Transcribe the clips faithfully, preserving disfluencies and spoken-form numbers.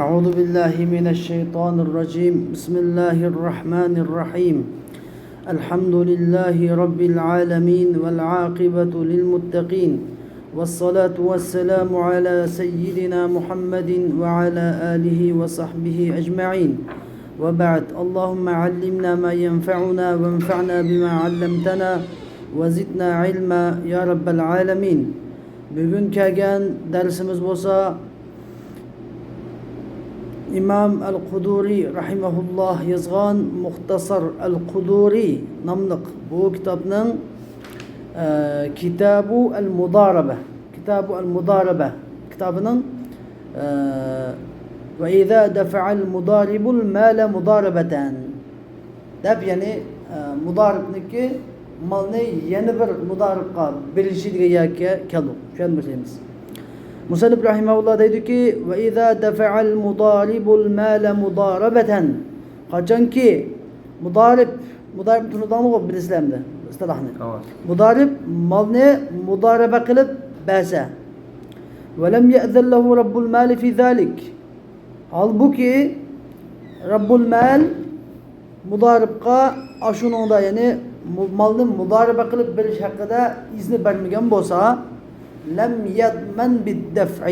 أعوذ بالله من الشيطان الرجيم. بسم الله الرحمن الرحيم. الحمد لله رب العالمين والعاقبة للمتقين والصلاة والسلام على سيدنا محمد وعلى آله وصحبه أجمعين. وبعد، اللهم علمنا ما ينفعنا وانفعنا بما علمتنا وزدنا علما يا رب العالمين. بۈگۈن كەلگەن دەرسىمىز بولسا ئىمام ئەل قۇدۇرى رەھىمەھۇللاھ يازغان مۇختەسەر ئەل قۇدۇرى ناملىق بۇ كىتابنىڭ، ئە، كىتابۇ ئەل مۇدارىبە، كىتابۇ ئەل مۇدارىبە كىتابىنىڭ، ئە، وإذا دفع المضارب المال مضاربة دەپ، يەنى، ئە، مۇدارىبنىڭكى مالنى يەنە بىر مۇدارىبقا بېرىشى دېگەن يەرگە كەلدۇق. شۇ يەردىن باشلايمىز. مۇسەننىپ رەھىمەھۇللاھ دەيدۇكى، وإذا دفع المضارب المال مضاربة. قاچانكى مۇدارىب، مۇدارىبنى تونۇدۇڭلارمۇ، بىلىسىلەر ئەمدى ئىستىلاھنى. ئاۋا. مۇدارىب مالنى مۇدارىبە قىلىپ بەرسە. ولم يأذن له رب المال في ذلك. ھالبۇكى، رەببۇل مال مۇدارىبقا ئاشۇنىڭدا، يەنى مۇ-، مالنى مۇدارىبە قىلىپ بېرىش ھەققىدە ئىزنى بەرمىگەن بولسا، لم يضمن بالدفع.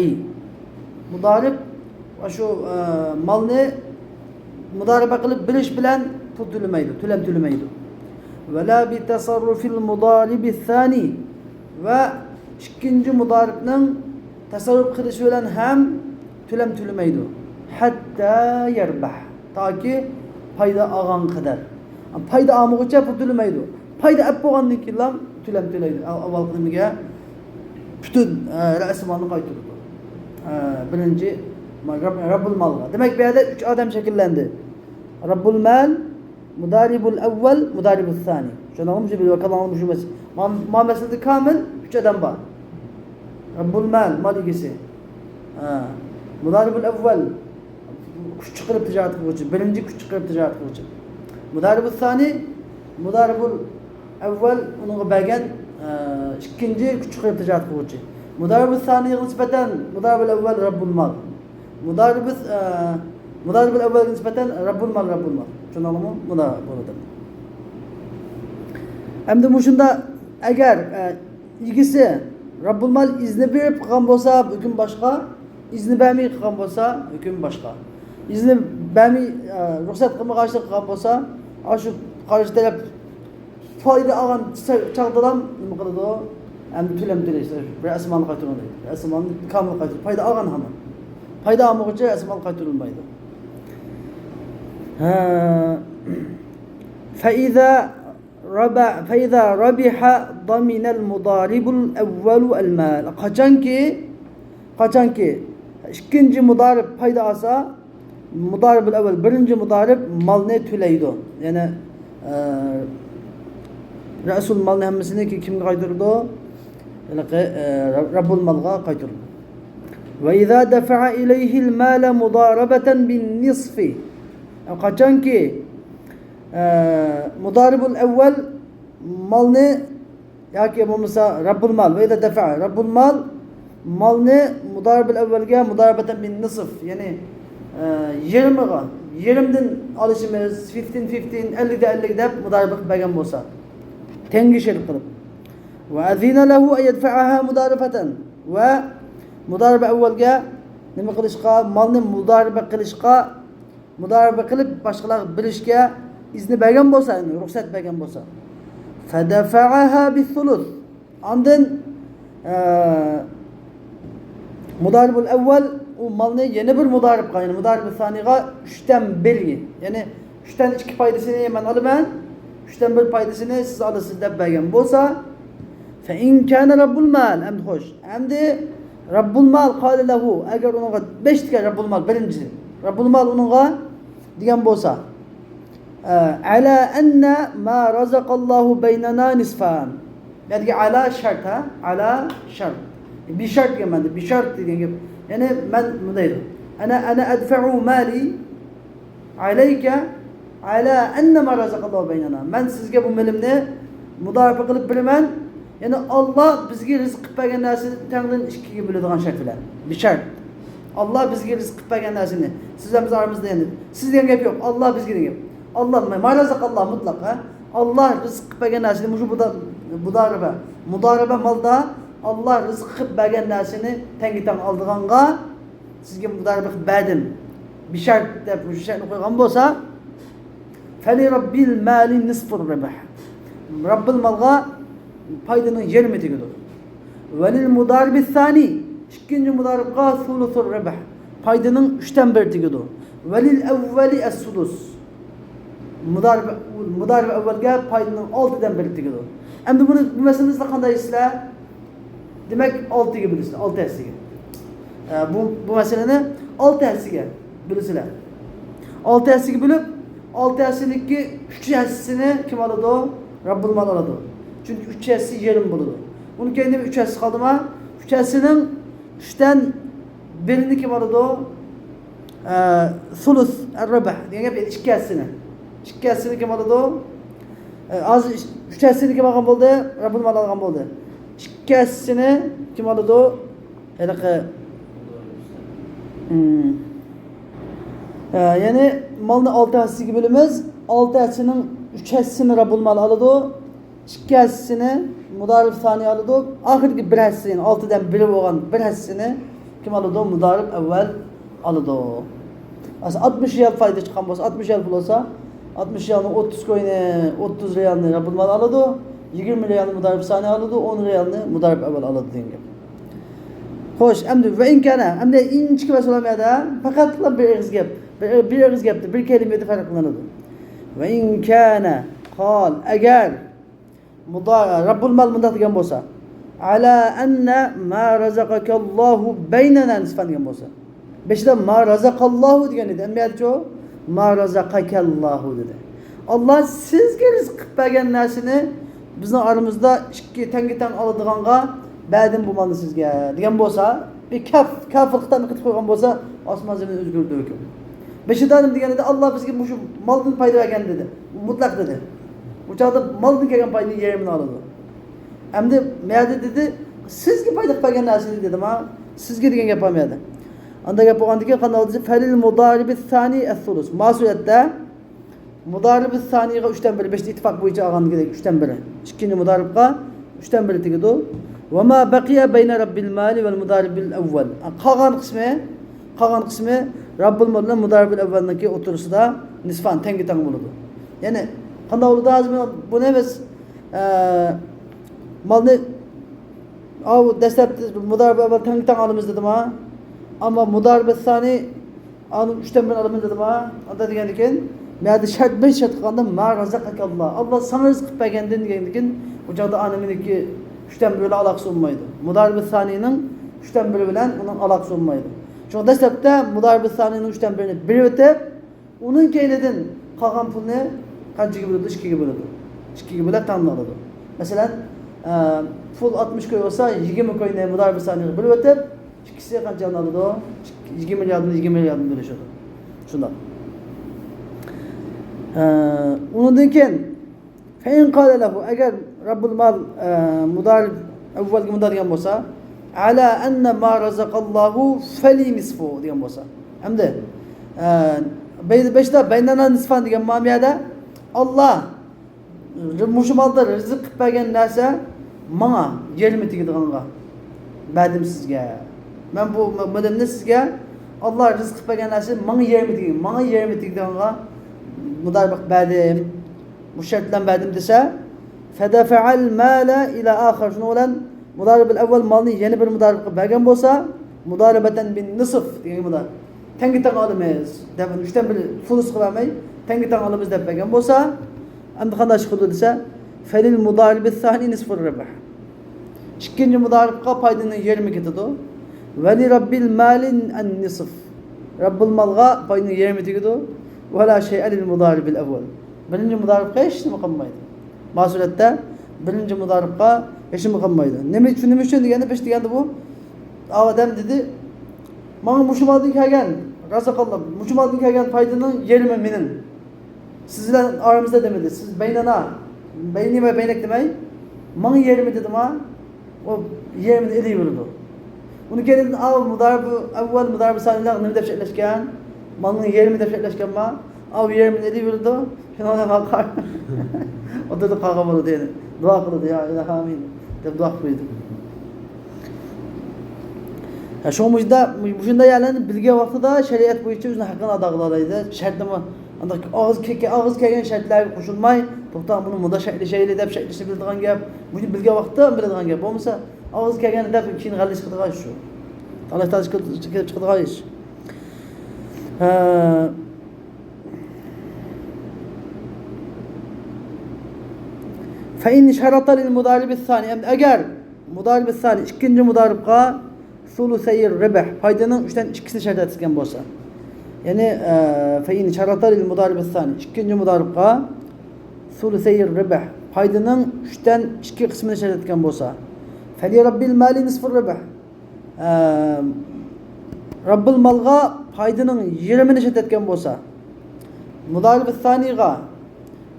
مۇدارىب ئاشۇ، ئە، مالنى مۇدارىبە قىلىپ بېرىش بىلەن پۇل تۆلىمەيدۇ، تۆلەم تۆلىمەيدۇ. ولا بتصرف المضارب الثاني. ۋە ئىككىنچى مۇدارىبنىڭ تەسەررۇپ قىلىشى بىلەن ھەم تۆلەم تۆلىمەيدۇ. حتى يربح، تاكى پايدا ئالغانغا قەدەر. پايدا ئالمىغۇچە پۇل تۆلىمەيدۇ. پايدا ئەپ بولغاندىن كېيىنلا تۆلەم تۆلەيدۇ. ئاۋ-، ئاۋۋالقى نېمىگە، پۈتۈن، ئە، رەسىمالنى قايتۇرىدۇ. ئە، بىرىنچى، ما-، رەب-، رەببۇل مالغا. دېمەك، بۇ يەردە ئۈچ ئادەم شەكىللەندى. رەببۇل مال، مۇدارىبۇل ئەۋۋەل، مۇدارىبۇس سانى. شۇنىڭغىمۇ بىر ۋاكالىڭىز مۇشۇ مەس-، ما-، ما مەسىلىدە كامىل ئۈچ ئادەم بار. رەببۇل مال، مال ئىگىسى. ھە. مۇدارىبۇل ئەۋۋەل، كۈچ چىقىرىپ تىجارەت قىلغۇچى، بىرىنچى كۈچ چىقىرىپ تىجارەت قىلغۇچى. مۇدارىبۇس سانى، مۇدارىبۇل ئەۋۋەل ئۇنىڭغا بەرگەن، ئە، ئىككىنچى كۈچ چىقىرىپ تىجارەت قىلغۇچى. مۇدارىبۇس سانىغا نىسبەتەن مۇدارىبۇل ئەۋۋەل رەببۇل مال. مۇدارىبۇس، ئە، مۇدارىبۇل ئەۋۋەلگە نىسبەتەن رەببۇل مال، رەببۇل مال. چۈشەندىڭلارمۇ؟ مۇنداق بولىدۇ. ئەمدى مۇشۇندا ئەگەر، ئە، ئىگىسى رەببۇل مال ئىزنى بېرىپ قىلغان بولسا، ھۆكۈم باشقا. ئىزنى بەرمەي قىلغان بولسا، ھۆكۈم باشقا. ئىزنى بەرمەي، ئە، رۇخسەت قىلمىغاچلىق قىلغان بولسا، ئاشۇ قارشى تەرەپ پايدا ئالغان چاغدىلا نېمە قىلىدۇ؟ ئەمدى تۆلەم تۆلەيسىلەر. بىر ئەسمانى قايتۇرۇڭ دەيدۇ. بىر ئەسمانى كامىل قايتۇرۇڭ. پايدا ئالغان ھامان. پايدا ئالمىغۇچە ئەسمان قايتۇرۇلمايدۇ. ھە. فإذا ربح، فإذا ربح ضمن المضارب الأول المال. قاچانكى، قاچانكى ئىككىنچى مۇدارىب پايدا ئالسا، مۇدارىبۇل ئەۋۋەل، بىرىنچى مۇدارىب مالنى تۆلەيدۇ. يەنى، ئە، رەسۇل مالنى ھەممىسىنى كى-، كىمگە قايتۇرىدۇ؟ ھېلىقى، ئە، رەببۇل مالغا قايتۇرىدۇ. وإذا دفع إليه المال مضاربة بالنصف. قاچانكى، ئە، مۇدارىبۇل ئەۋۋەل مالنى ياكى بولمىسا رەببۇل مال، وإذا دفع، رەببۇل مال مالنى مۇدارىبۇل ئەۋۋەلگە مۇدارىبەتەن بىن نىسف، يەنى، ئە، يېرىمىغا، يېرىمدىن ئالىشىمىز، فىفتىن فىفتىن، ئەللىكتە ئەللىك دەپ مۇدارىبە قىلىپ بەرگەن بولسا، تەڭگە شەرت قىلىپ. وأذن له أن يدفعها مضاربة، ۋە مۇدارىبە ئەۋۋەلگە نېمە قىلىشقا، مالنى مۇدارىبە قىلىشقا مۇدارىبە قىلىپ، باشقىلارغا بېرىشكە ئىزنى بەرگەن بولسا، يەنى رۇخسەت بەرگەن بولسا، فدفعها بالثلث. ئاندىن، ئە، مۇدارىبۇل ئەۋۋەل ئۇ مالنى يەنە بىر مۇدارىبقا، يەنى مۇدارىبۇل سانىغا ئۈچتىن بىرگە، يەنى ئۈچتىن ئىككى پايدىسىنى مەن ئالىمەن، ئۈچتىن بىر پايدىسىنى سىز ئالىسىز دەپ بەرگەن بولسا، فإن كان رب المال، ئەمدى خوش، ئەمدى رەببۇل مال قال له، ئەگەر ئۇنىڭغا بەشتىكەن رەببۇل مال، بىرىنچىسى، رەببۇل مال ئۇنىڭغا دېگەن بولسا، ئە، على أن ما رزق الله بيننا نصفان. بۇ يەردىكى على شەرت، ھە؟ على شرط. بشرط دېگەن مەنىدە، بشرط دېگەن گەپ. يەنى مەن مۇنداق دەيدۇ. أنا، أنا أدفع مالي عليك على أن ما رزق الله بيننا. مەن سىزگە بۇ مېلىمنى مۇدارىبە قىلىپ بېرىمەن. يەنى ئاللا بىزگە رىزىق قىلىپ بەرگەن نەرسىنى تەڭدىن ئىككىگە بۆلىدىغان شەرت بىلەن. بشرط. ئاللا بىزگە رىزىق قىلىپ بەرگەن نەرسىنى، سىز بىلەن بىز ئارىمىزدا يەنى، سىز دېگەن گەپ يوق، ئاللا بىزگە دېگەن گەپ. ئاللا، ما رەزەقاللا مۇتلەق، ھە؟ ئاللا رىزىق قىلىپ بەرگەن نەرسىنى مۇشۇ مۇدا-، مۇدارىبە، مۇدارىبە مالدا ئاللا رىزىق قىلىپ بەرگەن نەرسىنى تەڭگە تەڭ ئالىدىغانغا سىزگە مۇدارىبە قىلىپ بەردىم، بىشەرت دەپ مۇشۇ شەرتنى قويغان بولسا، فلرب المال نصف الربح. رەببىل مالغا پايدىنىڭ يېرىمى تېگىدۇ. وللمضارب الثاني، ئىككىنچى مۇدارىبقا ثلث الربح، پايدىنىڭ ئۈچتىن بىرى تېگىدۇ. وللأول السدس، مۇدارىب، مۇدارىب ئەۋۋەلگە پايدىنىڭ ئالتىدىن بىرى تېگىدۇ. ئەمدى بۇنى، بۇ مەسىلىنى سىلەر قانداق دەيسىلەر؟ دېمەك، ئالتىگە بۆلىسىلەر، ئالتە ھەسسىگە. ئە، بۇ، بۇ مەسىلىنى ئالتە ھەسسىگە بۆلىسىلەر. ئالتە ھەسسىگە بۆلۈپ، ئالتە ھەسسىنىڭكى ئۈچ ھەسسىسىنى كىم ئالىدۇ؟ رەببۇل مال ئالىدۇ. چۈنكى ئۈچ ھەسسە يېرىم بولىدۇ. ئۇنىڭ كەينىدە ئۈچ ھەسسە قالدىما؟ ئۈچ ھەسسىنىڭ ئۈچتىن بىرىنى كىم ئالىدۇ؟ ئە، سۇلۇس، ئەررەبھ دېگەن گەپ، ئىككى ھەسسىنى. ئىككى ھەسسىنى كىم ئالىدۇ؟ ئە، ھازىر ئۈچ ھەسسىنى كىم ئالغان بولدى؟ رەببۇل مال ئالغان بولدى. ئىككى ھەسسىنى كىم ئالىدۇ؟ ھېلىقى، ئە، يەنى مالنى ئالتە ھەسسىگە بۆلىمىز. ئالتە ھەسسىنىڭ ئۈچ ھەسسىسىنى رەببۇل مال ئالىدۇ. ئىككى ھەسسىسىنى مۇدارىب سانى ئالىدۇ. ئاخىرقى بىر ھەسسىنى، ئالتىدىن بىرى بولغان بىر ھەسسىسىنى كىم ئالىدۇ؟ مۇدارىب ئەۋۋەل ئالىدۇ. ئەسلى ئاتمىش رىيال پايدا چىققان بولسا، ئاتمىش رىيال پۇل بولسا، ئاتمىش رىيالنىڭ ئوتتۇز كويىنى، ئوتتۇز رىيالنى رەببۇل مال ئالىدۇ، يىگىرمە رىيالنى مۇدارىب سانى ئالىدۇ، ئون رىيالنى مۇدارىب ئەۋۋەل ئالىدۇ دېگەن گەپ. خوش، ئەمدى ۋە ئىن كانە، ئەمدى ئىنچىكە مەسىلە بۇ يەردە پەقەتلا بىر ئېغىز گەپ، بىر، بىر ئېغىز گەپتە، بىر كەلىمىدە پەرقلىنىدۇ. ۋە ئىن كانە، قال، ئەگەر مۇدا-، رەببۇل مال مۇنداق دېگەن بولسا، ئەلا ئەننە ما رەزەقەكەللاھۇ بەينەنا نىسفان دېگەن بولسا. بېشىدا ما رەزەقەللاھۇ دېگەن ئىدى، ئەمدى بۇ يەردىچۇ؟ ما رەزەقەكەللاھۇ دېدى. ئاللا سىزگە رىزىق قىلىپ بەرگەن نەرسىنى بىزنىڭ ئارىمىزدا ئىككى تەڭگە تەڭ ئالىدىغانغا بەردىم بۇ مالنى سىزگە دېگەن بولسا، بىر كاف-، كافىر خىتابنى قىلىپ قويغان بولسا، ئاسمان زېمىن ئۆزگىرىدۇ ھۆكۈم. بېشىدا نېمە دېگەن ئىدى؟ ئاللا بىزگە مۇشۇ مالدىن پايدا بەرگەن دېدى. مۇتلەق دېدى. ئۇ چاغدا مالدىن كەلگەن پايدىنىڭ يېرىمىنى ئالىدۇ. ئەمدى مەدە دېدى، سىزگە پايدا قىلىپ بەرگەن نەرسىنى دېدىما، سىزگە دېگەن گەپ بار مەدە. ئاندا گەپ بولغاندىكىن قانداق دېسە، فەلىل مۇدارىبى سانى ئەسسۇلۇس. ما سۈرەتتە مۇدارىبى سانىغا ئۈچتىن بىرى، بېشىدا ئىتتىپاق بويىچە ئالغاندىكىدەك ئۈچتىن بىرى. ئىككىنچى مۇدارىبقا ئۈچتىن بىرى تېگىدۇ. ۋە ما بەقىيە بەينە رەببىل مالى ۋەل مۇدارىبىل ئەۋۋەل. قالغان قىسمى، قالغان قىسمى رەببۇل مال بىلەن مۇدارىبىل ئەۋۋەلنىڭكى ئوتتۇرىسىدا نىسفان، تەڭگە تەڭ بولىدۇ. يەنى قانداق بولىدۇ؟ ھازىر بۇنى بىز، ئە، مالنى، ئاۋۇ دەسلەپتە مۇدارىبىل ئەۋۋەل تەڭگە تەڭ ئالىمىز دېدىما؟ ئەمما مۇدارىبى سانى ئانىڭ ئۈچتىن بىرىنى ئالىمەن دېدىما؟ ئاندا دېگەندىكىن، مەدە شەرت، بىر شەرت قىلغاندا، ما رەزەقەكەللا، ئاللا ساڭا رىزىق قىلىپ بەرگەندىن دېگەندىكىن، ئۇ چاغدا ئانىمىنىڭكى ئۈچتىن بىرى بىلەن ئالاقىسى بولمايدۇ. مۇدارىبى سانىنىڭ ئۈچتىن بىرى بىلەن ئۇنىڭ ئالاقىسى بولمايدۇ. شۇڭا دەسلەپتە مۇدارىبى سانىنىڭ ئۈچتىن بىرىنى بېرىۋېتىپ، ئۇنىڭ كەينىدىن قالغان پۇلنى قانچىگە بۆلىدۇ؟ ئىككىگە بۆلىدۇ. ئىككىگە بۆلۈپ تەڭلا ئالىدۇ. مەسىلەن، ئە، پۇل ئاتمىش كوي بولسا، يىگىرمە كوينى مۇدارىبى سانىغا بۆلۈۋېتىپ، ئىككىسى قانچىنى ئالىدۇ؟ يىگىرمە رىيالدىن، يىگىرمە رىيالدىن بۆلۈشىدۇ. شۇنداق. ئە، ئۇنىڭدىن كېيىن، فەئىن قالە لەھۇ، ئەگەر رەببۇل مال، ئە، مۇدارىب ئەۋۋەلگە مۇنداق دېگەن بولسا، ئەلا ئەننە ما رەزەقەللاھۇ فەلى نىسفۇ دېگەن بولسا. ئەمدى، ئە، بەي-، بەشتا بەينەنا نىسفان دېگەن مانا بۇ يەردە، ئاللا مۇشۇ مالدا رىزىق قىلىپ بەرگەن نەرسە ماڭا يېرىمى تېگىدىغانغا بەردىم سىزگە. مەن بۇ مېلىمنى سىزگە، ئاللا رىزىق قىلىپ بەرگەن نەرسە ماڭا يېرىمى تېگىدىغان، ماڭا يېرىمى تېگىدىغانغا مۇدارىبە قىلىپ بەردىم. مۇشۇ شەرت بىلەن بەردىم دېسە، فەدەفەئەل مالە ئىلە ئاخىر. شۇنىڭ بىلەن مۇدارىبىل ئەۋۋەل مالنى يەنە بىر مۇدارىبقا بەرگەن بولسا، مۇدارىبەتەن بىن نىسف دېگەن مۇدارىب. تەڭگە تەڭ ئالىمىز دەپ، ئۈچتىن بىر سۇلۇسقا بەرمەي، تەڭگە تەڭ ئالىمىز دەپ بەرگەن بولسا، ئەمدى قانداق چىقىدۇ دېسە، فەلىل مۇدارىبى سانى نىسفۇر رىبھ. ئىككىنچى مۇدارىبقا پايدىنىڭ يېرىمى كېتىدۇ. ۋەلى رەببىل مالى ئەن نىسف. رەببۇل مالغا پايدىنىڭ يېرىمى تېگىدۇ. ۋەلا شەيئە لىل مۇدارىبىل ئەۋۋەل. بىرىنچى مۇدارىبقا ھېچنېمە قالمايدۇ. ما سۈرەتتە بىرىنچى مۇدارىبقا ھېچنېمە قالمايدۇ. نېمە ئۈچۈن، نېمە ئۈچۈن دېگەندە، بېشى دېگەندە بۇ ئادەم دېدى، ماڭا مۇشۇ مالدىن كەلگەن، رازىقاللا، مۇشۇ مالدىن كەلگەن پايدىنىڭ يېرىمى مېنىڭ. سىز بىلەن ئارىمىزدا دېمىدى. سىز بەينەنا، بەينى ۋە بەينەك دېمەي، ماڭا يېرىمى دېدىما، ئۇ يېرىمىنى ئېلىۋېرىدۇ. ئۇنىڭ كەينىدىن ئاۋۇ مۇدارىب ئەۋۋەل، مۇدارىب سانىلار نېمە دەپ شەرتلەشكەن؟ مالنىڭ يېرىمى دەپ شەرتلەشكەنما؟ ئاۋۇ يېرىمىنى ئېلىۋېرىدۇ، شۇنىڭ بىلەن مال قار-، ئوتتۇرىدا قالغان بولىدۇ، يەنى دۇئا قىلىدۇ، يا ئىلاھى ئامىن دەپ دۇئا قىلىدۇ. ھە، شۇڭا مۇشۇنداق، مۇشۇنداق يەرلەرنى بىلگەن ۋاقتىدا شەرىئەت بويىچە ئۆزىنىڭ ھەققىنى ئادا قىلالايدۇ. شەرتنىمۇ ئانداق ئاغزى كەلگەن، ئاغزى كەلگەن شەرتلەرگە قوشۇلماي، توختاڭ، بۇنى مۇنداق شەرتلىشەيلى دەپ شەرتلىشىپ بىلىدىغان گەپ. بۇنى بىلگەن ۋاقىتتا بىلىدىغان گەپ. بولمىسا ئاغزى كەلگەن دەپ كېيىن غەلىتە چىقىدىغان ئىش شۇ. تالاش-تارتىش كېلىپ چىقىدىغان ئىش. ھە. فَإِنْ شَرَطَ لِلْمُضَارِبِ الثَّانِي، ئەمدى ئەگەر مۇدارىبى سانى ئىككىنچى مۇدارىبقا سۇلۇسەير رىبھ، پايدىنىڭ ئۈچتىن ئىككىسىنى شەرت ئەتكەن بولسا. يەنى، ئە، فَإِنْ شَرَطَ لِلْمُضَارِبِ الثَّانِي، ئىككىنچى مۇدارىبقا سۇلۇسەير رىبھ، پايدىنىڭ ئۈچتىن ئىككى قىسمىنى شەرت ئەتكەن بولسا. فَلِرَبِّ الْمَالِ نِصْفُ الرِّبْحِ، ئە، رەببۇل مالغا پايدىنىڭ يېرىمىنى شەرت ئەتكەن بولسا، مۇدارىبى سانىغا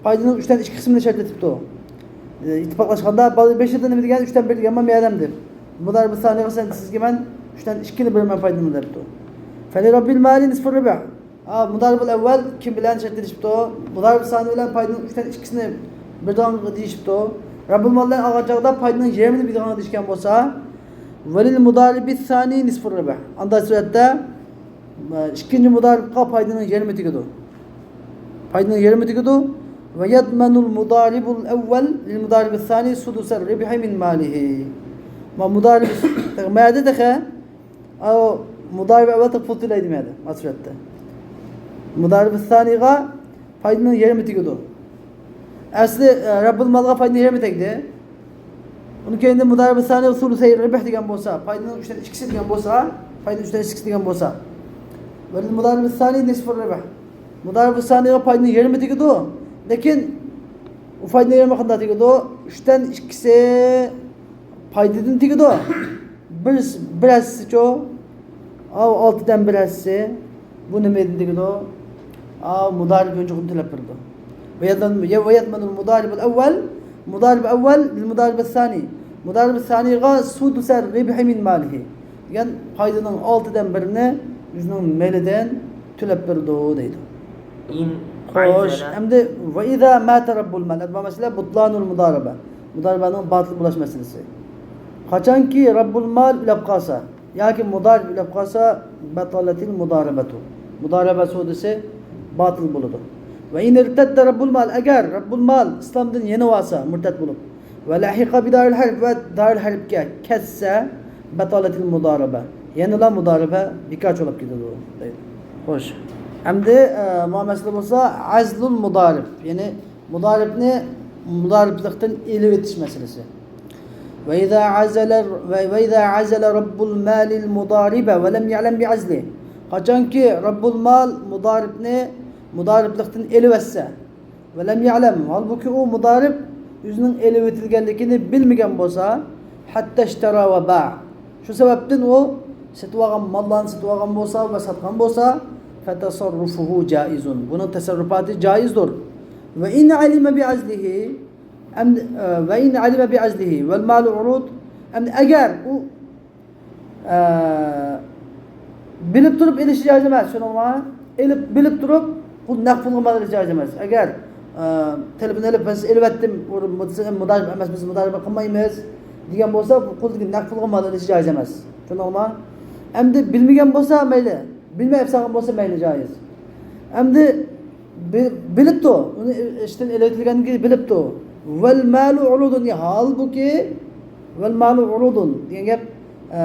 پايدىنىڭ ئۈچتىن ئىككى قىسمىنى شەرت ئېتىپتۇ. ئىتتىپاقلاشقاندا، بال-، بېشىدا نېمە دېگەن؟ ئۈچتىن بىر دېگەنمۇ مەلۇم دەپ. مۇدارىبى سانىغا سەن، سىزگە مەن ئۈچتىن ئىككىنى بېرىمەن پايدىنى دەپتۇ. فَلِرَبِّ الْمَالِ نِصْفُ الرِّبْحِ. ھە، مۇدارىبۇل ئەۋۋەل كىم بىلەن شەرتلىشىپتۇ؟ مۇدارىبى سانى بىلەن پايدىنىڭ ئۈچتىن ئىككىسىنى بېرىدىغانغا دېيىشىپتۇ. رەببۇل مال بىلەن ئالغان چاغدا پايدىنىڭ يېرىمىنى بېرىدىغانغا دېيىشكەن بولسا، وَلِلْمُضَارِبِ الثَّانِي نِصْفُ الرِّبْحِ. ئانداق سۈرەتتە، ئىككىنچى مۇدارىبقا پايدىنىڭ يېرىمى تېگىدۇ. پايدىنىڭ يېرىمى تېگىدۇ. وَيَضْمَنُ الْمُضَارِبُ الْأَوَّلُ لِلْمُضَارِبِ الثَّانِي سُدُسَ الرِّبْحِ مىنْ مَالِهِ. ما مۇدارىبى، مەدە تېخى، ئاۋۇ مۇدارىبى ئەۋۋەل پۇل تۆلەيدۇ مەدە، مەسىلەتتە. مۇدارىبى سانىغا پايدىنىڭ يېرىمى تېگىدۇ. ئەسلى، ئە، رەببۇل مالغا پايدىنىڭ يېرىمى تەگدى. ئۇنىڭ كەينىدىن مۇدارىبە سانى سۇلۇسەي رىبھ دېگەن بولسا، پايدىنىڭ ئۈچتىن ئىككىسى دېگەن بولسا، پايدىنىڭ ئۈچتىن ئىككىسى دېگەن بولسا، ۋەلىل مۇدارىبە سانى نىسفۇ رىبھ. مۇدارىبە سانىغا پايدىنىڭ يېرىمى تېگىدۇ. لېكىن ئۇ پايدىنىڭ يېرىمى قانداق تېگىدۇ؟ ئۈچتىن ئىككىسى پايدىدىن تېگىدۇ. بىر، بىر ھەسسىچۇ؟ ئاۋۇ ئالتىدىن بىر ھەسسە. بۇ نېمىدىن تېگىدۇ؟ ئاۋۇ مۇدارىب يونچۇقىدىن تۆلەپ بېرىدۇ. ويضمن، ويضمن المضارب الأول، مۇدارىب ئەۋۋەل لىلمۇدارىب سانى. مۇدارىب سانىغا سۇدۇسە رىبھى مىن مالىھى دېگەن پايدىنىڭ ئالتىدىن بىرىنى ئۆزىنىڭ مېلىدىن تۆلەپ بېرىدۇ دەيدۇ. خوش، ئەمدى ۋە ئىزا ماتە رەببۇل مال. بۇ مەسىلە بۇتلانۇل مۇدارىبە. مۇدارىبەنىڭ باتىل بولۇش مەسىلىسى. قاچانكى رەببۇل مال ئۆلۈپ قالسا، ياكى مۇدارىب ئۆلۈپ قالسا، بەتالەتىل مۇدارىبەتۇ. مۇدارىبە سودىسى باتىل بولىدۇ. ۋە ئىن ئىرتەددە رەببۇل مال، ئەگەر رەببۇل مال ئىسلامدىن يېنىۋالسا، مۇرتەت بولۇپ، ۋە لەھىقە بىدارىل ھەرب، ۋە دارىل ھەربكە كەتسە، بەتالەتىل مۇدارىبە، يەنىلا مۇدارىبە بىكارچە بولۇپ كېتىدۇ دەيدۇ. خوش. ئەمدى، ئە، مۇ مەسىلە بولسا، ئەزلۇل مۇدارىب، يەنى مۇدارىبنى مۇدارىبلىقتىن ئېلىۋېتىش مەسىلىسى. ۋە ئىزا ئەزەلە، ۋە، ۋە ئىزا ئەزەلە رەببۇل مالىل مۇدارىبە ۋە لەم يەلەم بىئەزلى. قاچانكى رەببۇل مال مۇدارىبنى مۇدارىبلىقتىن ئېلىۋەتسە، ۋە لەم يەلەم، ھالبۇكى ئۇ مۇدارىب ئۆزىنىڭ ئېلىۋېتىلگەنلىكىنى بىلمىگەن بولسا، ھەتتە ئىشتەرا ۋە باع، شۇ سەۋەبتىن ئۇ سېتىۋالغان ماللارنى سېتىۋالغان بولسا ۋە ساتقان بولسا، فەتەسەررۇفۇھۇ جائىزۇن، بۇنىڭ تەسەررۇپاتى جائىزدۇر. ۋە ئىن ئەلىمە بىئەزلىھى، ئەمدى، ئە، ۋە ئىن ئەلىمە بىئەزلىھى ۋەل مالۇ ئۇرۇد، ئەمدى ئەگەر ئۇ، ئە، بىلىپ تۇرۇپ ئېلىشى جائىز ئەمەس، چۈشەندىڭىزمۇ؟ ئېلىپ، بىلىپ تۇرۇپ، بۇ نەق پۇلغا مال ئېلىش جائىز ئەمەس. ئەگەر، ئە، تېلېفون ئېلىپ، مەن سىزنى ئېلىۋەتتىم، بۇ، بۇ، سىز مۇدارىب ئەمەسمىز، مۇدارىبە قىلمايمىز دېگەن بولسا، بۇ قۇلدىكى نەق پۇلغا مال ئېلىش جائىز ئەمەس. چۈشەندىڭىزمۇ؟ ئەمدى بىلمىگەن بولسا مەيلى، بىلمەي ئېلىپ سالغان بولسا مەيلى جائىز. ئەمدى بى-، بىلىپتۇ، ئۇنى ئىشتىن ئېلىۋېتىلگەنلىكىنى بىلىپتۇ. ۋەل مالۇ ئۇرۇدۇن، ھالبۇكى، ۋەل مالۇ ئۇرۇدۇن دېگەن گەپ، ئە،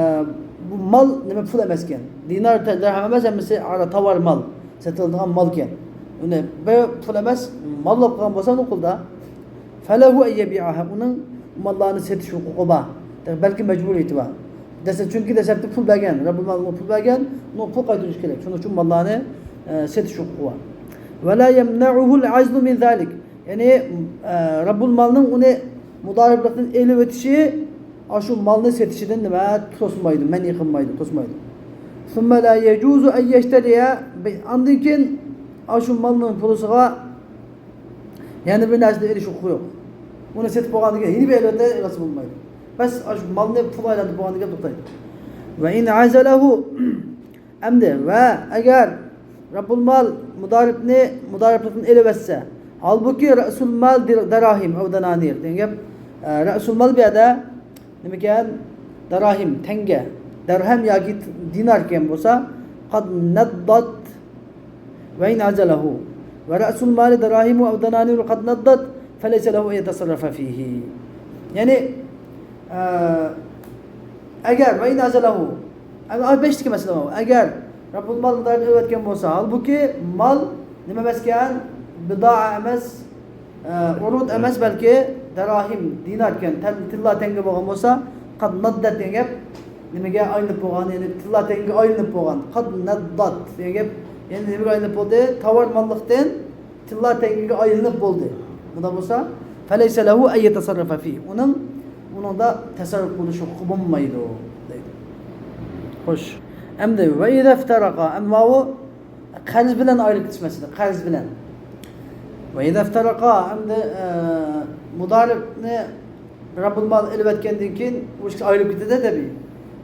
بۇ مال نېمە، پۇل ئەمەسكەن. دىنار، دىرھەم ئەمەس، ھەممىسى ئارا تاۋار مال، سېتىلىدىغان مالكەن. ئۇنى بىر پۇل ئەمەس، مال بولۇپ قالغان بولسا ئۇنىڭ قولىدا. فەلەھۇ ئەن يەبىئەھا، ئۇنىڭ ماللارنى سېتىش ھوقۇقى بار. بەلكى مەجبۇرىيىتى بار. دەسلەپ، چۈنكى دەسلەپتە پۇل بەرگەن، رەببۇل مال ئۇنىڭغا پۇل بەرگەن، ئۇنىڭ پۇل قايتۇرۇشى كېرەك. شۇنىڭ ئۈچۈن ماللارنى، ئە، سېتىش ھوقۇقى بار. ۋەلا يەمنەئۇھۇل ئەزلۇ مىن زالىك. يەنى، ئە، رەببۇل مالنىڭ ئۇنى مۇدارىبلىقتىن ئېلىۋېتىشى ئاشۇ مالنى سېتىشىدىن نېمە توسمايدۇ، مەنئى قىلمايدۇ، توسمايدۇ. ثم لا يجوز أن يشتري، ئاندىن كېيىن ئاشۇ مالنىڭ پۇلىسىغا يەنە بىر نەرسىنى ئېلىش ھوقۇقى يوق. ئۇنى سېتىپ بولغاندىن كېيىن يەنە بىر ئەلۋەتتە ئېلىۋالسا بولمايدۇ. بەس، ئاشۇ مالنى پۇل ئايلاندۇرۇپ بولغاندىن كېيىن توختايدۇ. ۋە ئىن ئەزەلەھۇ، ئەمدى ۋە ئەگەر رەببۇل مال مۇدارىبنى، مۇدارىبلىقتىن ئېلىۋەتسە، ھالبۇكى رەسۇل مال دىر-، دەراھىم ئەۋ دەنانىر دېگەن گەپ. ئە، رەسۇل مال بۇ يەردە نېمىكەن؟ دەراھىم، تەڭگە، دەرھەم ياكى دىنار ئىكەن بولسا، قەد نەددەت ۋە ئىن ئەزەلەھۇ ۋە رەسۇل مالى دەراھىمۇ ئەۋ دەنانىرۇ قەد نەددەت فەلەيسە لەھۇ ئەن يەتەسەررەفە فىھى. يەنى، ئە، ئەگەر، ۋە ئىن ئەزەلەھۇ، ئەگەر، ئە، بەشتىكى مەسىلە بۇ. ئەگەر رەببۇل مال مۇدارىب ئېلىۋەتكەن بولسا، ھالبۇكى مال نېمە ئەمەسكەن؟ بىدائە ئەمەس، ئە، ئۇرۇد ئەمەس، بەلكى دەراھىم، دىنار ئىكەن، تەل-، تىللا تەڭگە بولغان بولسا، قەد نەددەت دېگەن گەپ نېمىگە ئايلىنىپ بولغان؟ يەنى تىللا تەڭگىگە ئايلىنىپ بولغان. قەد نەددەت دېگەن گەپ يەنى نېمىگە ئايلىنىپ بولدى؟ تاۋار ماللىقتىن تىللا تەڭگىگە ئايلىنىپ بولدى. مۇنداق بولسا، فەلەيسە لەھۇ ئەن يەتەسەررەفە فىھ. ئۇنىڭ، ئۇنىڭدا تەسەررۇپ قىلىش ھوقۇقى بولمايدۇ، دەيدۇ. خوش. ئەمدى، ۋە ئىزەفتەرەقا، ئەمما ئۇ قەرز بىلەن ئايرىلىپ كېتىش مەسىلە، قەرز بىلەن. ۋە ئىزەفتەرەقا، ئەمدى، ئە، مۇدارىبنى رەببۇل مال ئېلىۋەتكەندىن كېيىن، بۇ ئىككى ئايرىلىپ كېتىدۇ تەبىئىي.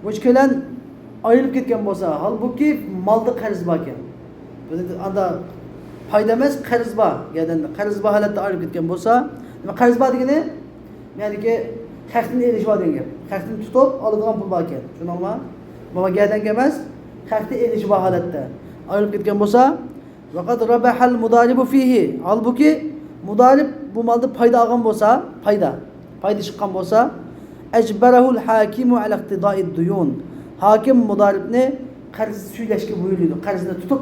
بۇ ئىككىلەن ئايرىلىپ كەتكەن بولسا، ھالبۇكى مالدا قەرز بار ئىكەن. ئاندا پايدا ئەمەس، قەرز بار. گەدەندە قەرز بار ھالەتتە ئايرىلىپ كەتكەن بولسا، نېمە قەرز بار دېگىنى؟ يەنىكى خەقتىن ئېلىش بار دېگەن گەپ. خەقتىن تۇتۇپ ئالىدىغان پۇل بار ئىكەن. شۇنىڭما؟ بۇ گەدەنگە ئەمەس، خەقتىن ئېلىش بار ھالەتتە ئايرىلىپ كەتكەن بولسا، ۋەقەد رەبەھەل مۇدارىبۇ فىھى. ھالبۇكى، مۇدارىب بۇ مالدا پايدا ئالغان بولسا، پايدا، پايدا چىققان بولسا، ئەجبەرەھۇل ھاكىمۇ ئەلە ئىقتىدائىد دۇيۇن. ھاكىم مۇدارىبنى قەرز سۈيلەشكە بۇيرۇيدۇ. قەرزنى تۇتۇپ،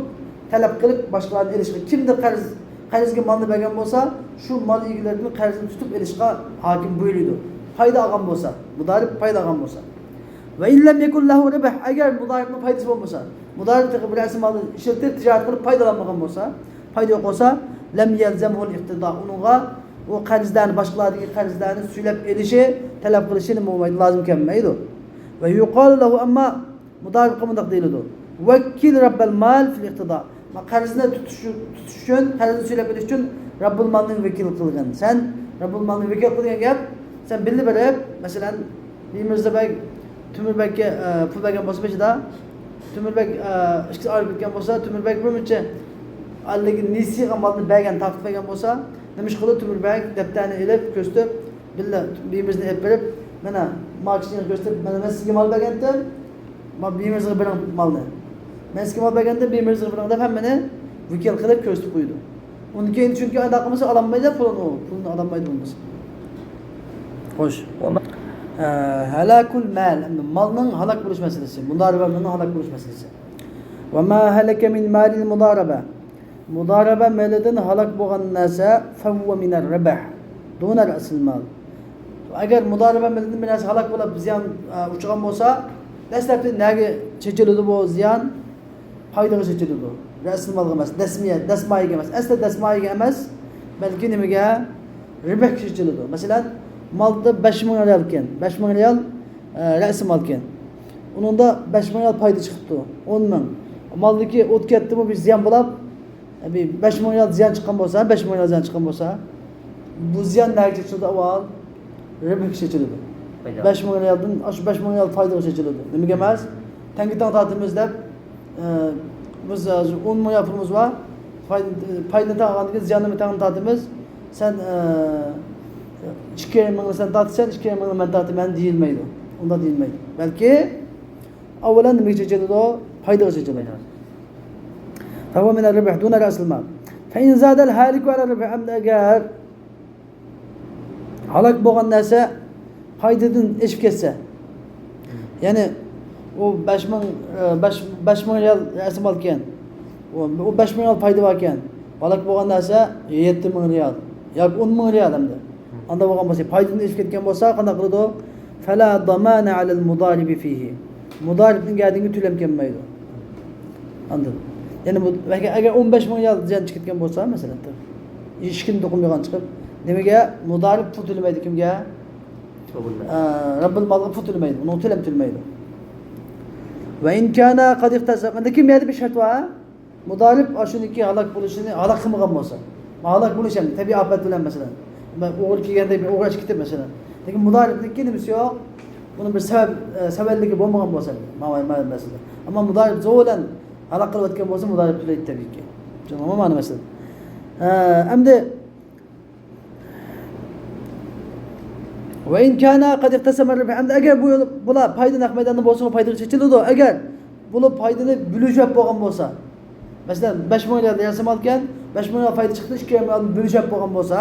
تەلەپ قىلىپ، باشقىلاردىن ئېلىشقا. كىمدە قەرز، قەرزگە مالنى بەرگەن بولسا، شۇ مال ئىگىلىرىدىن قەرزنى تۇتۇپ ئېلىشقا ھاكىم بۇيرۇيدۇ. پايدا ئالغان بولسا، مۇدارىب پايدا ئالغان بولسا. ۋە ئىن لەم يەكۇن لەھۇ رىبھ، ئەگەر مۇدارىبنىڭ پايدىسى بولمىسا، مۇدارىب تېخى بىر رەسىم مالنى ئىشلىتىپ، تىجارەت قىلىپ پايدىلانمىغان بولسا، پايدا يوق بولسا، لەم يەلزەمھۇل ئىقتىدا، ئۇنىڭغا ئۇ قەرزدارنى، باشقىلاردىكى قەرزدارنى سۈيلەپ ئېلىشى، تەلەپ قىلىشى نېمە بولمايدۇ، لازىم كەلمەيدۇ. ۋە يۇقالۇ لەھۇ، ئەمما مۇدارىبقا مۇنداق دېيىلىدۇ، ۋەككىل رەببەل مال فىل ئىقتىدا. قەرزنى تۇتۇش، تۇتۇش ئۈچۈن، قەرزنى سۈيلەپ ئېلىش ئۈچۈن رەببۇل مالنى ۋەكىل قىلغىن. سەن رەببۇل مالنى ۋەكىل قىلغان گەپ، سەن بىللە بېرىپ، مەسىلەن، بىمىرزا بەگ تۆمۈر بەگكە، ئە، پۇل بەرگەن بولسا بېشىدا، تۆمۈر بەگ، ئە، ئىككىسى ئايرىلىپ كەتكەن بولسا، تۆمۈر بەگ بىر مۇنچە ھاللىگە نېسىگە مالنى بەرگەن، تارتىپ بەرگەن بولسا، نېمە ئىش قىلىدۇ؟ تۆمۈر بەگ دەپتەرنى ئېلىپ، كۆرسىتىپ، بىللە بىمىرزنى ئېلىپ بېرىپ، مانا، ماكىشنىغا كۆرسىتىپ، مانا، مەن سىزگە مال بەرگەنتىم، ما بىمىرزغا بېرىڭ مالنى. مەن سىزگە مال بەرگەنتىم، بىمىرزغا بېرىڭ دەپ ھەممىنى ۋەكىل قىلىپ كۆرسىتىپ قويىدۇ. ئۇندىن كېيىن چۈنكى ئانداق قىلمىسا ئالالمايدۇ پۇلىنى ئۇ. پۇلىنى ئالالمايدۇ بولمىسا. خوش. ئە، ھالاكۇل مال، ئەمدى مالنىڭ ھالاك بولۇش مەسىلىسى. مۇدارىبە مالنىڭ ھالاك بولۇش مەسىلىسى. ۋە ما ھەلەكە مىن مالىل مۇدارىبە. مۇدارىبە مېلىدىن ھالاك بولغان نەرسە، فەھۇۋە مىنەر رىبھ دۇنە رەسىل مال. ئەگەر مۇدارىبە مېلىدىن بىر نەرسە ھالاك بولۇپ، زىيان، ئە، ئۇچرىغان بولسا، دەسلەپتە نەگە چېچىلىدۇ بۇ زىيان؟ پايدىغا چېچىلىدۇ. رەسىل مالغا ئەمەس، دەسمىيە، دەسمايىگە ئەمەس. ئەسلى دەسمايىگە ئەمەس، بەلكى نېمىگە؟ رىبھكە چېچىلىدۇ. مەسىلەن، مالدا بەش مىڭ رىيال ئىكەن، بەش مىڭ رىيال، ئە، رەسىل مال ئىكەن. ئۇنىڭدا بەش مىڭ رىيال پايدا چىقىپتۇ، ئون مىڭ. مالدىكى ئوت كەتتىمۇ، بىر زىيان بولاپ، بىر بەش مىڭ رىيال زىيان چىققان بولسا، بەش مىڭ رىيال زىيان چىققان بولسا، بۇ زىيان نەگە چېچىلىدۇ ئاۋۋال؟ رىبھكە چېچىلىدۇ. پايدا. بەش مىڭ رىيالدىن، ئاشۇ بەش مىڭ رىيال پايدىغا چېچىلىدۇ. نېمىگە ئەمەس؟ تەڭگە تەڭ تارتىمىز دەپ، ئە، بىز ھازىر ئون مىڭ رىيال پۇلىمىز بار. پايدا، پايدىنى تەڭ ئالغاندىن كېيىن زىياننى تەڭ تارتىمىز. سەن، ئە، ئىككى يېرىم مىڭنى سەن تارتىسەن، ئىككى يېرىم مىڭنى مەن تارتىمەن دېيىلمەيدۇ. ئۇنداق دېيىلمەيدۇ. بەلكى ئاۋۋالان نېمىگە چېچىلىدۇ؟ پايدىغا چېچىلىدۇ. فەھۇۋە مىنەر رىبھ دۇنە رەسىل مال. فەئىن زادەل ھالىكۇ ئەلەر رىبھ، ئەمدى ئەگەر ھالاك بولغان نەرسە پايدىدىن ئېشىپ كەتسە، يەنى ئۇ بەش مىڭ، ئە، بەش، بەش مىڭ رىيال رەسىم ئالغان، ئۇ، ئۇ بەش مىڭ رىيال پايدا باركەن، ھالاك بولغان نەرسە يەتتە مىڭ رىيال ياكى ئون مىڭ رىيال ئەمدى. ئانداق بولغان بولسا، پايدىدىن ئېشىپ كەتكەن بولسا، قانداق قىلىدۇ؟ فەلا دامانە ئەلەل مۇدارىبى فىھى. مۇدارىبنىڭ گەدىنىگە تۆلەم كەلمەيدۇ. ئاندىن، يەنى بۇ، ئەگەر ئون بەش مىڭ رىيال زىيان چىقىتكەن بولسا، مەسىلەن، ھېچكىم توقۇنمىغان چىقىپ، نېمىگە؟ مۇدارىب پۇل تۆلىمەيدۇ. كىمگە؟ ئە، رەببۇل مالغا پۇل تۆلىمەيدۇ. ئۇنىڭ تۆلەم تۆلىمەيدۇ. ۋە ئىن كانا قەد ئىختەسەب. لېكىن بۇ يەردە بىر شەرت بار. مۇدارىب ئاشۇنىڭكى ھالاك بولۇشىنى ھالاك قىلمىغان بولسا. ھالاك بولۇش ھەم تەبىئىي ئاپەت بىلەن، مەسىلەن، ئوغرى كىرگەندەك بىر ئوغرى ئېشىپ كېتىپ، مەسىلەن. لېكىن مۇدارىبنىڭكى نېمىسى يوق؟ ئۇنىڭ بىر سەۋەب، ئە، سەۋەنلىكى بولمىغان بولسا، ماۋۇ، ماۋۇ مەسىلىدە. ئەمما مۇدارىپ زور بىلەن ھالاك قىلىۋەتكەن بولسا، مۇدارىپ تۆلەيدۇ تەبىئىيكى. چۈشەندىڭىزمۇ مانا مەسىلە؟ ئە، ئەمدى وإن كانا قد اقتسما الربح. ئەمدى ئەگەر بۇ، بۇلار پايدا نەق مەيداندا بولسىمۇ پايدىغا چېچىلىدۇ. ئەگەر بولۇپ پايدىنى بۆلۈشۈپ بولغان بولسا، مەسىلەن، بەش مىڭ رىيال رەسىمالكەن، بەش مىڭ رىيال پايدا چىقتى، ئىككى يېرىم مىڭ بۆلۈشۈپ بولغان بولسا،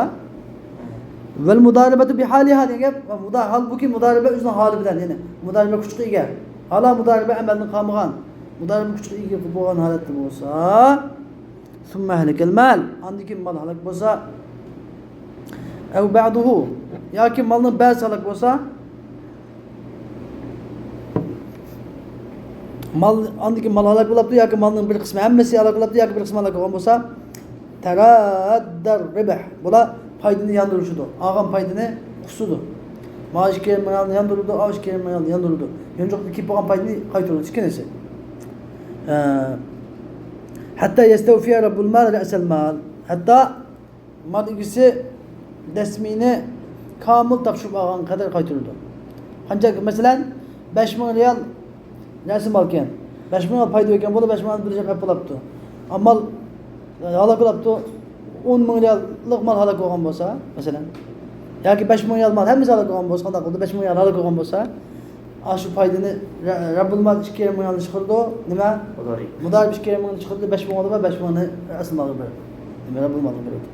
والمضاربة بحالها دېگەن گەپ، مۇدا-، ھالبۇكى مۇدارىبە ئۆزىنىڭ ھالى بىلەن، يەنى مۇدارىبە كۈچكە ئىگە. ھالا مۇدارىبە ئەمەلدىن قالمىغان، مۇدارىبە كۈچكە ئىگە بولغان ھالەتتە بولسا، ثم هلك المال، ئاندىن كېيىن مال ھالاك بولسا، أو بعضه، ياكى مالنىڭ بەزىسى ھالاك بولسا، مال، ئاندىن كېيىن مال ھالاك بولاپتۇ ياكى مالنىڭ بىر قىسمى، ھەممىسى ھالاك بولاپتۇ ياكى بىر قىسمى ھالاك بولغان بولسا، ترد الربح، بۇلار پايدىنى ياندۇرۇشىدۇ، ئالغان پايدىنى قۇسىدۇ. مانا ئىككى يېرىم مىڭنى ياندۇرىدۇ، ئاۋۇ ئىككى يېرىم مىڭنى ياندۇرىدۇ. يانچۇقتىن كېلىپ بولغان پايدىنى قايتۇرىدۇ، ئىككىلىسى. ئە، حتى يستوفي رب المال رأس المال. ھەتتا مال ئىگىسى رەسمىينى كامىل تاپشۇرۇپ ئالغان قەدەر قايتۇرىدۇ. قانچە، مەسىلەن، بەش مىڭ رىيال رەسىمالكەن. بەش مىڭ رىيال پايدا بولغان بولسا، بەش مىڭ رىيال بۆلۈشۈپ ئېلىپ بولاپتۇ. ئەمما مال ھالاك بولاپتۇ. ئون مىڭ رىياللىق مال ھالاك بولغان بولسا، مەسىلەن، ياكى بەش مىڭ رىيال مال ھەممىسى ھالاك بولغان بولسا، قانداق بولدى؟ بەش مىڭ رىيال ھالاك بولغان بولسا، ئاشۇ پايدىنى رە-، رەببۇل مال ئىككى يېرىم مىڭنى چىقىرىدۇ. نېمە؟ مۇدارىپ. مۇدارىپ ئىككى يېرىم مىڭنى چىقىرىدۇ، بەش مىڭ ئالىدۇ، بەش مىڭنى ئەسلى مالغا بېرىدۇ. نېمە، رەببۇل مالغا بېرىدۇ.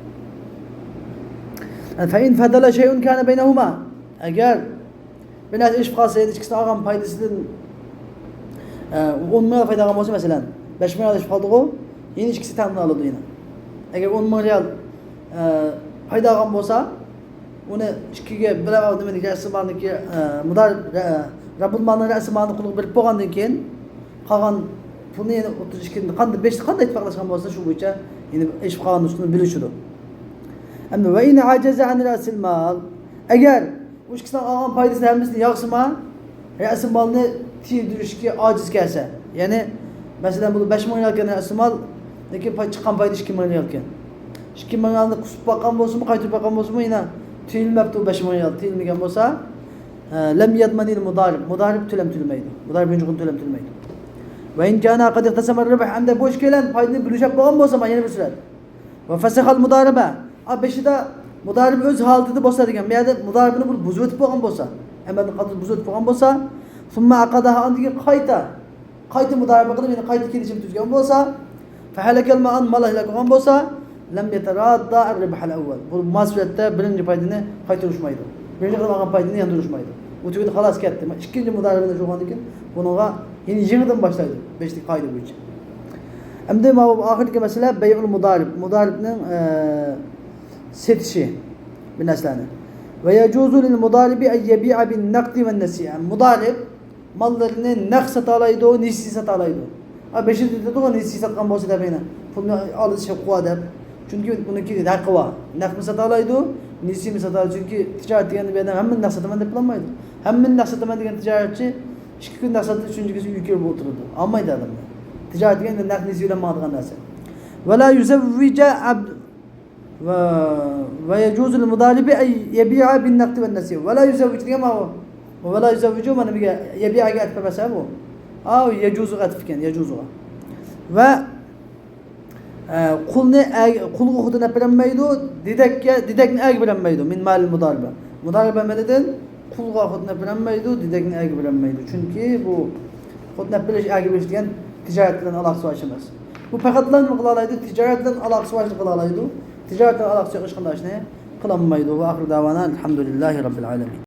فإن فضل شيء كان بينهما. ئەگەر بىر نەرسە ئېشىپ قالسا، يەنە ئىككىسىنى ئالغان پايدىسىدىن، ئە، ئون مىڭ پايدا ئالغان بولسا، مەسىلەن، بەش مىڭ ئېشىپ قالدىغۇ، يەنە ئىككىسى تەڭدىن ئالىدۇ يەنە. ئەگەر ئون مىڭ رىيال، ئە، پايدا ئالغان بولسا، ئۇنى ئىككىگە بىلەپ، نېمىنىڭكى، رەسىمالنىڭكى، ئە، مۇدار-، رە-، رەببۇل مالنىڭ رەسىمالىنى قۇلىغا بېرىپ بولغاندىن كېيىن، قالغان پۇلنى يەنە ئوتتۇز ئىككىدىن قانداق بەشتە قانداق ئىتتىپاقلاشقان بولسا، شۇ بويىچە يەنە ئېشىپ قالغان نۇسخىنى بۆلۈشىدۇ. ئەمدى وإن عجز عن رأس المال، ئەگەر ئۇ ئىككىسىنىڭ ئالغان پايدىسىنى ھەممىسىنى ياغسىما، رەسىمالنى تىيدۈرۈشكە ئاجىز كەلسە، يەنى، مەسىلەن، بۇ بەش مىڭ رىيالكەن رەسىمال، لېكىن پاي-، چىققان پايدا ئىككى مىڭ رىيالكەن. ئىككى مىڭ رىيالنى قۇسۇپ باققان بولسىمۇ، قايتۇرۇپ باققان بولسىمۇ، يەنە تىيىلمەپتۇ، بەش مىڭ رىيال تىيىلمىگەن بولسا، ئە، لم يضمن المضارب، مۇدارىپ تۆلەم تۆلىمەيدۇ. مۇدارىپ يانچۇقىنى تۆلەم تۆلىمەيدۇ. وإن كانا قد اقتسما الربح، ئەمدى بۇ ئىككىيلەن پايدىنى بۆلۈشۈپ بولغان بولسا، مانا يەنە بىر سۈرەت. وفسخ المضاربة. ئا، بېشىدا مۇدارىپ ئۆز ھالىتىدە بولسا دېگەن، بۇ يەردە مۇدارىپنى بۇ بۇزۇۋېتىپ بولغان بولسا، ئەمەلدىن قاتتىق بۇزۇۋېتىپ بولغان بولسا، ثم عقدها، ئاندىن كېيىن قايتا، قايتا مۇدارىپە قىلىپ، يەنە قايتا كېلىشىم تۈزگەن بولسا، فهلك المال، مال ھالاك بولغان بولسا، لم يترادا الربح الأول. بۇ مال سۈرەتتە بىرىنچى پايدىنى قايتۇرۇشمايدۇ. بىرىنچى قىلىپ ئالغان پايدىنى ياندۇرۇشمايدۇ. ئۇ تۈگىدى، خالاس، كەتتى. ئىككىنچى مۇدارىپە بولغاندىن كېيىن بۇنىڭغا يەنە يېڭىدىن باشلايدۇ. بەشتىكى قائىدە بويىچە. ئەمدى ماۋۇ ئاخىرقى مەسىلە بەيئۇل مۇدارىپ. مۇدارىپنىڭ، ئە، سېتىشى بىر نەرسىلەرنى. ويجوز للمضارب أن يبيع بالنقد والنسيئة. مۇدارىپ ماللىرىنى نەق ساتالايدۇ، نېسى ساتالايدۇ. ئا، بېشىدا دېدىغۇ، نېسى ساتقان بولسا دەپ يەنە. پۇلنى ئالدى شەپ قىلىۋال دەپ. چۈنكى بۇنىڭكى ھەققى بار. نەقمۇ ساتالايدۇ، نېسىمۇ ساتالايدۇ. چۈنكى تىجارەت دېگەندە بۇ يەردە ھەممىنى نەق ساتىمەن دەپ بولالمايدۇ. ھەممىنى نەق ساتىمەن دېگەن تىجارەتچى ئىككى كۈن نەق ساتتى، ئۈچىنچى كۈنى ئۆيگە كىرىپ ئولتۇرىدۇ. ئالمايدۇ ئادەملەر. تىجارەت دېگەن نەق نېسى بىلەن ماڭىدىغان نەرسە. ولا يزوج عبد و، ويجوز للمضارب أن يبيع بالنقد والنسيئة. ولا يزوج دېگەن ماۋۇ. ولا يزوج مانا بىگە، يبيعگە ئەتىپ ئەمەس ھە بۇ. ئاۋۇ يجوزغا ئەتىپ ئىكەن، يجوزغا. ۋە، ئە، قۇلنى ئەر-، قۇلغا خوتۇن ئەپ بېرەلمەيدۇ، دېدەككە، دېدەكنى ئەرگە بېرەلمەيدۇ. من مال المضاربة. مۇدارىبە مېلىدىن قۇلغا خوتۇن ئەپ بېرەلمەيدۇ، دېدەكنى ئەرگە بېرەلمەيدۇ. چۈنكى بۇ خوتۇن ئەپ بېرىش، ئەرگە بېرىش دېگەن تىجارەت بىلەن ئالاقىسى بار ئىش ئەمەس. بۇ پەقەتلا نېمە قىلالايدۇ؟ تىجارەت بىلەن ئالاقىسى بار ئىشنى قىلالايدۇ. تىجارەت بىلەن ئالاقىسى يوق ھېچقانداق ئىشنى قىلالمايدۇ. وآخر دعوانا الحمد لله رب العالمين.